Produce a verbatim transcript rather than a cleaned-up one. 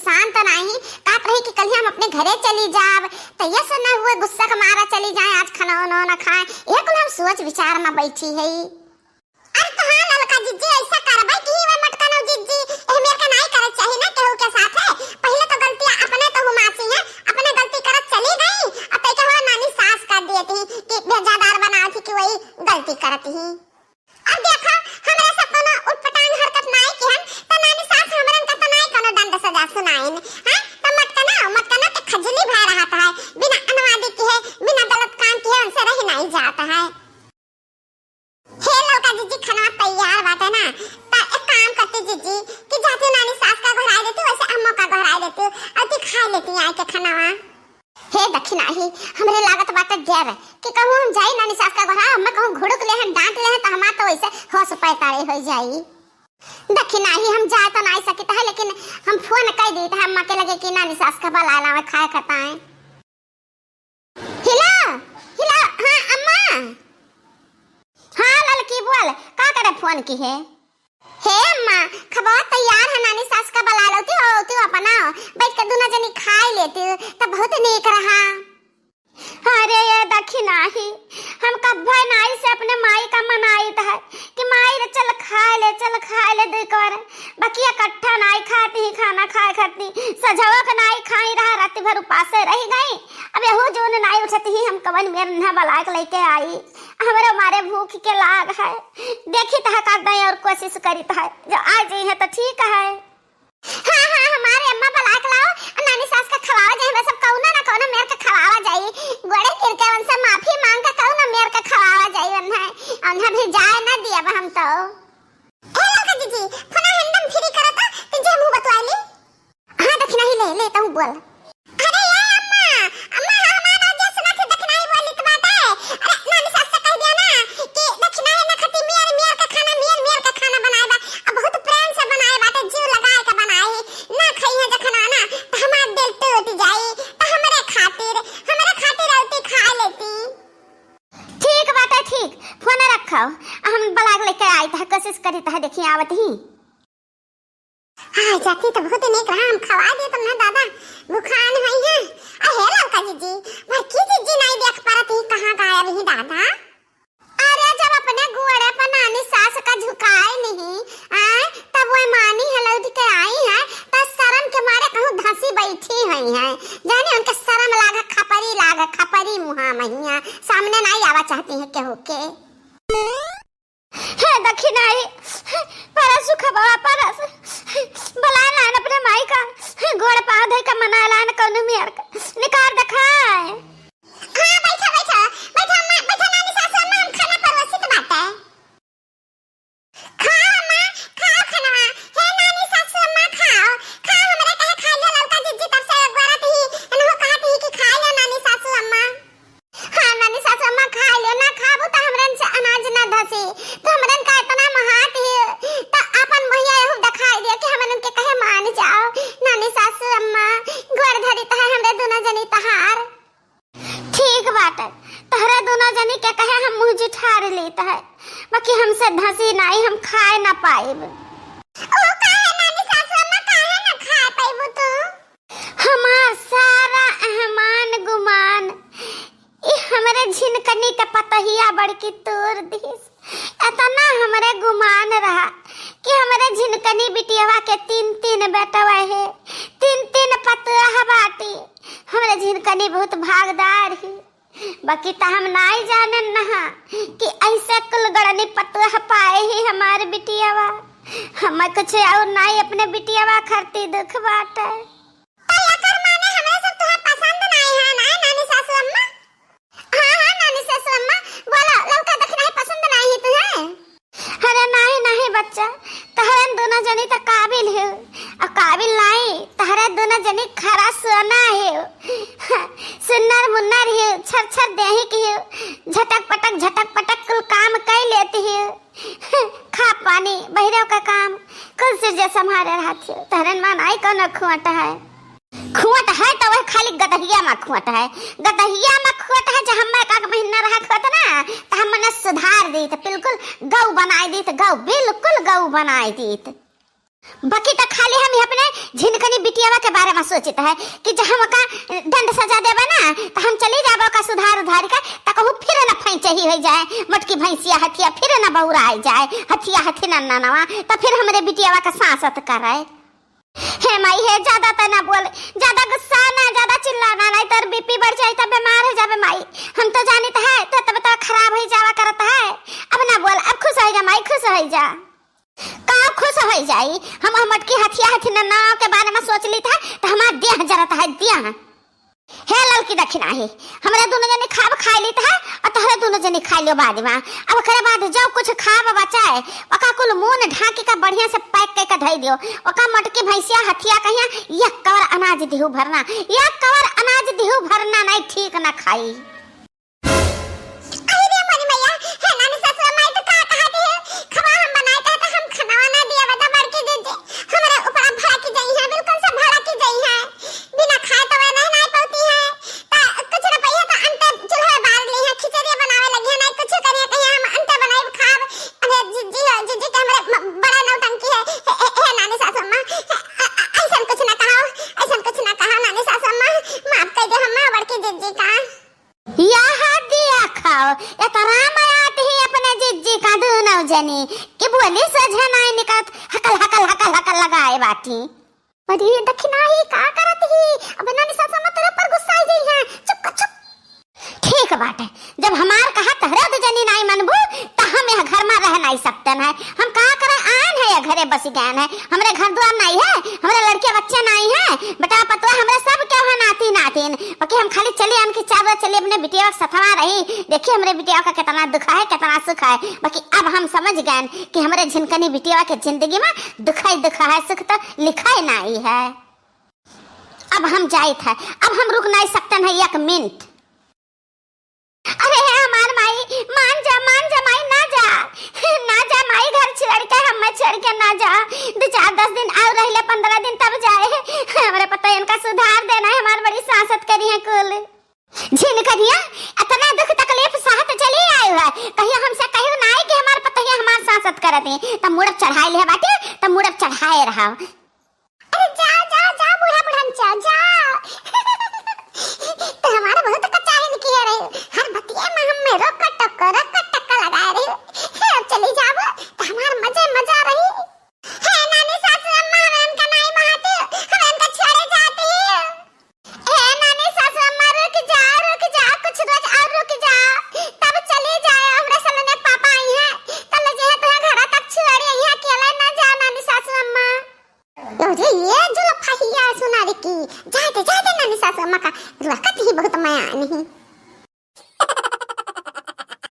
शांत नाही, कहत रही कि कल ही हम अपने घरे चली जाब, त ये से न हुए गुस्सा के मारा चली जाए, आज खाना उना न खाए। ये कुल हम सोच विचार में बैठी है। अरे तो हाँ ललका जिज्जी, ऐसा करबै कि वह मटकनो जिज्जी, एह मेर का नाई करे चाही ना केहू के साथ है। पहले तो गलतियाँ अपने तो हुमासी है, अपने गलती करत चली गई, अब तै के हुआ नानी सास कर दिए थी कि भेजादार बनावत ही कि वही गलती करत ही। अब देखा, हमरे सब कोनो उटपटांग हरकत नाई किहन, त नानी सास हमरन का त नाई कोनो दंड सजा सुनाइन, हैं? त मटकना, मटकना के खजली भय रहत है, बिना अनुवादी किहे, बिना गलत काम किहे उनसे रही नाई जात है। हे ललका जिज्जी, खनवा तैयार बाटे ना, त एक काम करती जिज्जी कि जाती नानी सास का गोहराई देती, वैसे अम्मो का गोहराई देती, और ती खाई लेती आई के खनवा। हे दखिनाही, हमरे लागत बाटे डर कि कहूँ हम जाई नानी सास का घरा, हमें कहूँ घुड़ुक लेहन, डांट लेहन, त हमार तो वैसे होश पैतारे हो जाई। दखिनाही, हम जाए तो नाई सकित है, लेकिन हम फोन कर दी त अम्मा के लगे कि नानी सास का बला लावे खाए खताए। हेलो, हेलो, हाँ अम्मा। हाँ ललकी बोल, का करे फोन किहे? हे अम्मा, खबवा तैयार है, नानी सास का बला लौती हो, तू अपना बैठ के दुनो जनी खाई लेती त बहुत नीक रहा। अरे ये दखिनाही, हम कब्बे नाई से अपने माई का मनाइत है कि माई रे चल खाए ले, चल खाए ले दुई कर, बकिया कट्ठा नाई खाती ही खाना खाए खाती, सझवा के नाई खाई रहा, रात भर उपासे रह गई। अब यहू जून नाई उठती ही हम कवन मेर ना बलाक लेके आई। हमरे मारे भूख के लाग है। देखी त का दई और कोशिश करी त है, जो आ जाई है त ठीक है। हाँ, हाँ, हमारे अम्मा बलाक लाओ, नानी सास का खवावा जाई, बस अब कौनो ना कौनो मेर के खवावा जाई। गोड़े गिर के उनसे माफी मांग के कौनो मेर के खवावा जाई, उन्हें, उन्हें भी जाए ना दिया हम तो। ए ललका दीदी, फोन हैंडम फ्री करत, तुझे मुंह बतवाली। हाँ, दखिनाही ले, ले, तू बोल। अरे ये अम्मा, अम्मा, हाँ, हमार आवाज सुना थे, दखिनाही बोलित बाटे। अरे, नानी सास से कह दिया ना कि दखिनाही ना खाती, मेर, मेर का खाना, मेर, मेर का खाना बनाए बा। अब बहुत प्रेम से बनाए बाटे, जीव लगाए के बनाए है। ना खाई है जखना ना, तो हमार दिल टूट जाई। तो हमरे खातिर, हमरे खातिर औती खा लेती। ठीक बाटे, ठीक, फोन रखो, हम बलाक लेके आई, तो कोशिश करी, तो देखी आवत ही। हाँ, जाती तो बहुत नीक रहा, हम खवा दे तुमने दादा, भुखान हुई है। अरे ललका जीजी, बड़की जीजी नहीं देख पारत ही, कहाँ गायब ही दादा? अरे जब अपने गोड़े पर नानी सास का झुकाए नहीं, आए, तब वह मानी है लौट के आई है, तो शर्म के मारे कहूँ धंसी बैठी हुई है। जाने उनके शर्म लाग, खपरी लाग, खपरी मुहा महिया, सामने नहीं आवा चाहती है केहू के। हे दखिनाही, परस सुखबवा परस, बलाए लान अपने माई का, गोड़ पाँव धोई का मनाए लान कौनो मेर का, निकार देखाए। हाँ, बैठा, बैठा, बैठा, अम्मा, बैठा, नानी सासू अम्मा, हम खाना परोसित बाटे। खाओ अम्मा, खाओ खनवा, हे नानी सासू अम्मा, खाओ, खाओ, हमरे कहे खाई लो ललका जीजी, तब से गोरत ही, इन्हों कहत ही कि खाई लो नानी सासू अम्मा। हाँ, नानी सासु अम्मा, खाए ले, ना खाबू त हमरन से अनाज ना धसी। त हमरन का इतना महात ही, त आपन मोहिया एहू देखाई दिया कि हमरन के कहे मान जाओ। नानी सासु अम्मा, गोड़ धरी त है हमरे दुनो जनी तहार। ठीक बाटे, तहरे दुनो जनी के कहे हम मुँह जिठार लेत है, बाकी हमसे धसी नाई, हम खाए ना पाइब। ओ काहे नानी सासु अम्मा, काहे ना खाए पाइबू तू? हमार सारा अहमान गुमान ई हमरे झिनकनी के पतहिया बड़की तूर दिस। एतना हमरे गुमान रहा कि हमरे झिनकनी बिटियवा के तीन तीन बेटवा है, तीन तीन पतोह बाटी। हमरे झिनकनी बहुत भागदार ही, बाकी त हम नाई जानन नहा कि ऐसे कुल गड़नी पतोह पाए ही हमार बिटियवा। हमें कुछ और नाई, अपने बिटियवा खरती दुख बाटे। त एकर माने हमरे सब तुहे पसंद नाई है ना, नानी सासू अम्मा? हाँ, हाँ, नानी सासू अम्मा, बोलो, ललका दखिनाही पसंद नाई है तुहे? अरे नाई, नाई बच्चा, तहरन दुनो जनी त काबिल हो, और काबिल नाई, तहरे दुनो जनी खरा सोना हो, सुन्नर मुन्नर हो, छर छर देही की हो, झटक पटक, झटक पटक कुल काम कई लेती हो। खा पानी, बहिरव का काम, कुल सिरजे सम्हारे रहत हो। तहरन मा नाई कौनो खुअट है। खुअट है तो वह खाली गदहिया मा खुअट है। गदहिया मा खुअट है, जो हम एक आध महीना रहा खुअट ना, तो हम मने सुधार दीत, बिल्कुल गौ बनाई दीत, गौ, बिल्कुल गौ बनाई दीत। बाकी तो खाली हम अपने झिनकनी बिटियावा के बारे मा सोचित है कि जब हम ओका दंड सजा देबे ना, त हम चली जाबे ओका सुधार उधार के, त कहूँ फिर न फैंचही होइ जाए, मोटकी भैंसिया हथिया फिर न बउराइ जाए, हथिया हथी न ननवा, त फिर हमरे बिटियावा का साँसत करे। हे माई हे, ज्यादा त ना बोल, ज्यादा गुस्सा ना, ज्यादा चिल्लाना, नहीं तर बीपी बढ़ जाई, तब बीमार होइ जाबे माई। हम तो जानित है, तो तब तो खराब होइ जावा करत है। अब ना बोल, अब खुश होइ जा माई, खुश होइ जा। का खुश होइ जाई? हम हम मोटकी हथिया हथी ननवा के बारे मा सोच लीत है, त हमार देह जरत है, देह। हे ललकी दखिनाही, हमरे दुनो जनी खाब खाइ लीत है, अउर तोहरे दुनो जनी खाइ लियो बाद मा। अब ओकरे बाद जो कुछ खाब बचाए, ओका कुल मुँह ढाँकी का बढ़िया से pack कइ के धइ दियो। ओका मोटकी भैंसिया हथिया कहिया, एक कवर अनाज दिहु भरना, एक कवर अनाज दिहु भरना, नहीं ठीक न खाई। अरे रे मोरी मैया, हे नानी सासु माई, तो का कहत है? खबा हम बनाइत है, तो हम खनवा ना दिया, बता बड़की जिज्जी। हमरे ऊपर भड़क जाई है, बिल्कुल से भड़क जाई है। बिना खाए तो वे रह नहीं पउती है। ता कुछ न पइहे तो अंते चूल्हा बार ली है, खिचड़ी बनावे लगी है, नहीं कुछ करिए कहिए हम अंते बनाइब खाब। अरे जिज्जी हो, जिज्जी के हमरे म-, बड़ा नौटंकी है। हे, हे, हे नानी सासु अम्मा, हे, अ-, अ-, अइसन कुछ ना कहो, अइसन कुछ ना कहो नानी सासु अम्मा, माफ कइ दे हम्मा बड़की जिज्जी का। यह दिया खाओ, एतना मयात ही अपने जिज्जी का दूनौ जनी, कि बोली सोझे नाई निकलत, हकल, हकल, हकल, हकल लगाए बाटी। अरे दखिनाही का करत ही? अब नानी सासु अम्मा तोरे ऊपर गुस्साइ जइहैं। चुप कर, चुप। ठीक बाटे, जब हमार कहा तहरे दू जनी नाई मनबू, त हम यह घर मा रह नाई सकतन है। हम का करे आयन है, यह घरे बसि गयन है। हमरे घर दुआर नाई है, हमरे लड़के बच्चे नाई है, बेटा पतोह हमरे सब केहू है, नाती नातिन। बाकी हम खाली चली आयन कि चार रोज चली अपने बिटिया के सथवा रही। देखी हमरे बिटिया का केतना दुख है, केतना सुख है। बाकी अब हम समझ गयन कि हमरे झिनकनी बिटिया के जिंदगी मा दुखै दुख है, सुख तो लिखै नाई है। अब हम जाइत है, अब हम रुक नाई सकतन है एक मिनट। अरे हे हमार माई, मान जा, मान जा माई, ना जा, ना जा माई, घर छोड़ के, हमें छोड़ के ना जा। दो चार दस दिन अउर रह ले, पन्द्रह दिन तब जाए। हमरे पतोहियन का सुधार देना है, हमार बड़ी सासत करिहैं कुल। झिनकनिया, एतना दुख तकलीफ सहत चली आए है, कहियो हमसे कहियो नाई कि हमार पतोहिया हमार सासत करत है, त मुड़प चढ़ाए ले बाटे, त मुड़प चढ़ाए रहा। अरे जा, जा, जा, बूढ़ा बुढ़न जा, जा। तो हमारा बहुत कचाहिन किया रही। हर बतिया मा हमें रोक टोक, रोक टोक लगाए रही। अब चली जाबो, तो हमार मजे मजा रही। हे नानी सासु अम्मा, हमें उनका नाई महाती, हमें उनका छोड़े जाती। हे नानी सासु अम्मा, रुक जा, रुक जा, कुछ रोज और रुक जा। तब चली जाए, हमरा सामने पापा आई हैं, तब ले जाए तुम्हें घरा तक छोड़े, यहाँ अकेले ना जा नानी सासु अम्मा। अरे ये जुल्फहिया सुनारी की, जाए दे, जाए दे नानी सासु अम्मा का, रखत ही बहुत मया नहीं।